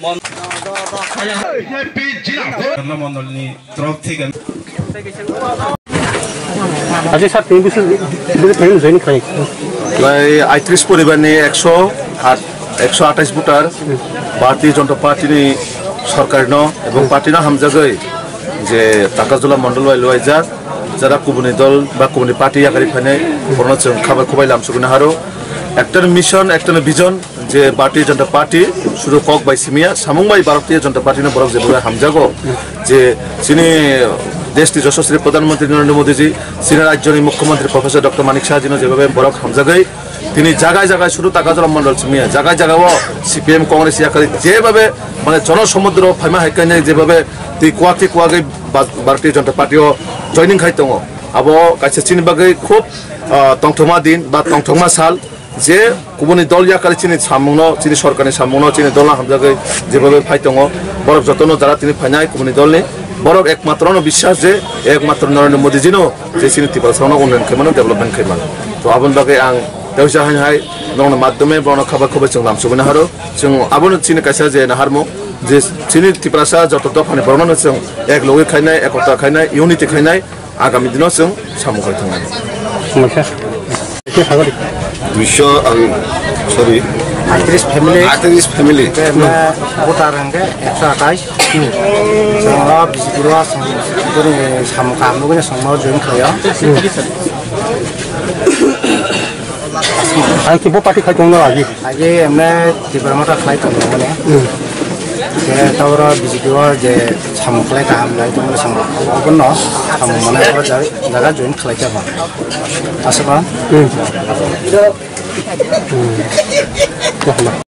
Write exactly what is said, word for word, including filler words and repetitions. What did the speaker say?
Mano mondolni torop theke. Aji sir, tini bwswk, bwswk tini join khlai? Prai aitris poribarni ekso at, ekso atais voter Bharatiya Janata Party ni sorkarno ebong party no hamjagwi je Takarjala mondol bai luaijak, jara kubuni dol ba kubuni party yakari phainai, borno chwng khabai khubai lamsugwi naharo. Ekta mission, ekta vision, je Bharatiya Janata Party sudu kok bai simiya, samung bai Bharatiya Janata Party no borok jebobai hamjago, je chini desh ni Yashaswi Pradhan Mantri Narendra Modi ji, chini rajyo ni Mukhyamantri Professor Doctor Manik Saha ji no jebobai borok hamjagwi, tini jagai jagai sudu Takarjala mondol simiya, jagai jaga o C P M Congress yakari jebobai mane jono somudro phaima hai kanya jebobai twi kwak twi kwak bai Bharatiya Janata Party o joining khai tongo. Abo kaisa chini bagwi khub, ah, tongthokma din ba tongthokma sal. Je kubuni dol yakari chini samungno, chini sorkarni samungno, chini dolno hamjagwi jebobai phai tongo, borok jotono jara tini phainai kubuni dolni, borok ekmatro no biswas je ekmatro Narendra Modi jino je chini Tiprasano unnayan khaimano, development khaimano. To aboni bagwi ang teisa hai hai nongni madhyome bono khabai khubai chwng lamsugwi naharo. Chwng abono chini kaisa je naharmung je chini Tiprasa joto dophani borokno chwng ek logwi khainai, ekota khainai, unity khainai, agami dino chwng samung khai thangnai. Sumai sir. Eke sagori. Duiso ang, sorry. Aitris family. Aitris family. Ke na voter hwnkhe ekso atais. Chwng o B J P ro chwng bwrwi samung kaham nugwi chwng no join khlaio. Ang kibo party khai tongno agi. Agi emne Tipra Motha khlai tongno mane. Ke tawro B J P o je samung khlai kaham lai tongno samung. Abono samung mane oro jaga join khlai kha ba. Asaba.